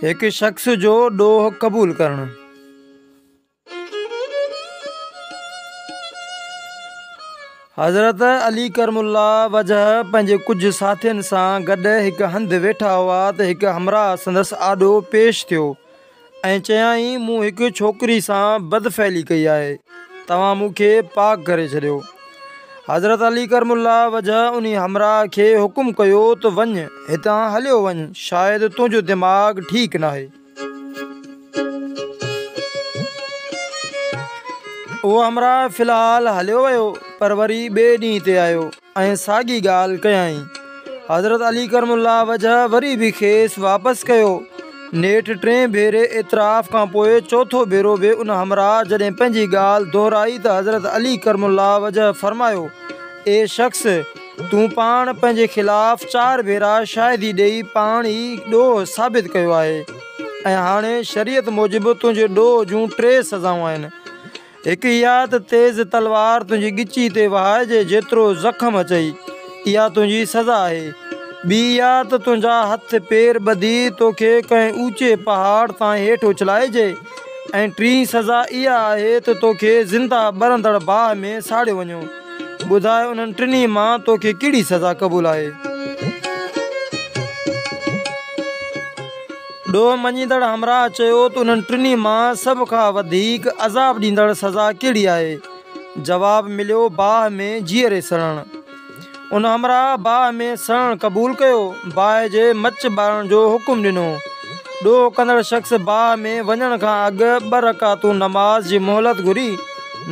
هڪ شخص جو ڏوهه قبول ڪرڻ. حضرت علي ڪرم الله وجهه پنهنجي ڪجهه ساٿين سان گڏ هڪ هنڌ ويٺا هئا ته هڪ همراهه سندس آڏو پيش ٿيو ۽ چيائين، مون هڪ ڇوڪري سان بدفعلي ڪئي آهي، توهان مون کي پاڪ ڪري ڇڏيو. حضرت علي ڪرم الله وجهه انهي همراهه کي حڪم ڪيو ته وڃ، هتان هليو وڃ، شايد تنهنجو دماغ ٺيڪ ناهي. اهو همراهه في الحال هليو ويو، پر وري ٻئي ڏينهن تي آيو. ۽ ساڳي ڳالهه ڪيائين. حضرت علي ڪرم الله وجهه وري به کيس واپس ڪيو. نيٺ ٽئين ڀيري اعتراف کان پوء چوٿون ڀيرو به ان همراهه جڏهن پنهنجي ڳالهه دهرائي ته حضرت علي ڪرم الله وجهه فرمايو، اي شخص! تون پاڻ پنهنجي خلاف چار ڀيرا شاهدي ڏيئي پاڻ ئي ڏوهه ثابت ڪيو آهي ۽ هاڻي شريعت موجب تنهنجي ڏوهه جون ٽي سزائون آهن. هڪ اها ته تيز تلوار تنهنجي ڳچي تي وهائجي جيترو زخم اچئي، اها تنهنجي سزا آهي. ٻي اها ته تنهنجا هٿ پير ٻڌي توکي ڪنهن اوچي پهاڙ تان هيٺ اڇلائجي ۽ ٽين سزا اها آهي ته توکي زنده ٻرندڙ باهه ۾ ساڙيو وڃو. ٻڌاء انهن ٽنهي مان توکي ڪهڙي سزا قبول آهي؟ ڏوهه مڃيندڙ همراهه چيو ته انهن ٽنهي مان سڀ کان وڌيڪ عذاب ڏيندڙ سزا ڪهڙي آهي؟ جواب مليو باهه ۾ جيئري سڙڻ. ان همراهه باهه ۾ سڙڻ قبول ڪيو. باهه جي مچ ٻارڻ جو حڪم ڏنو. ڏوهه ڪندڙ شخص باهه ۾ وڃڻ کان اڳ ٻه رڪعتون نماز جي مهلت گهري.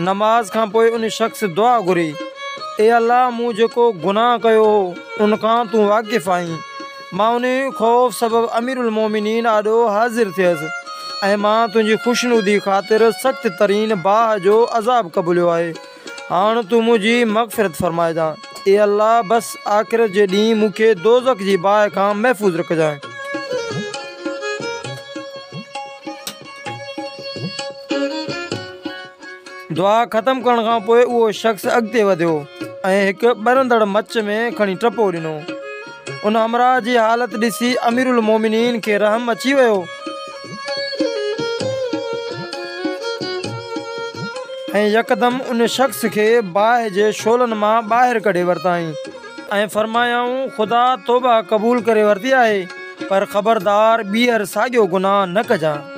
نماز کان پوء ان شخص دعا گهري، اي الله مون جيڪو گناهه ڪيو هو، ان کان تون واقف آهين. مان انهيء خوف سبب امير المومنين آڏو حاضر ٿيس ۽ مان تنهنجي خوشنودي خاطر سخت ترين باهه جو عذاب قبوليو آهي. هاڻ تون منهنجي مغفرت فرمائجان. اي الله! بس آخرت جي ڏينهن مون کي دوزخ جي باهه کان محفوظ رکجانء. دعا ختم ڪرڻ کان پوء اهو شخص اڳتي وڌيو ۽ هڪ ٻرندڙ مچ ۾ کڻي ٽپو ڏنو. ان همراهه جي حالت ڏسي اميرالمومنين کي رحم اچي ويو ۽ يڪدم ان شخص کي باهه جي شعلن مان ٻاهر ڪڍي ورتائين ۽ فرمايائون، خدا توبه قبول ڪري ورتي آهي، پر خبردار ٻيهر ساڳيو گناهه نه ڪجان.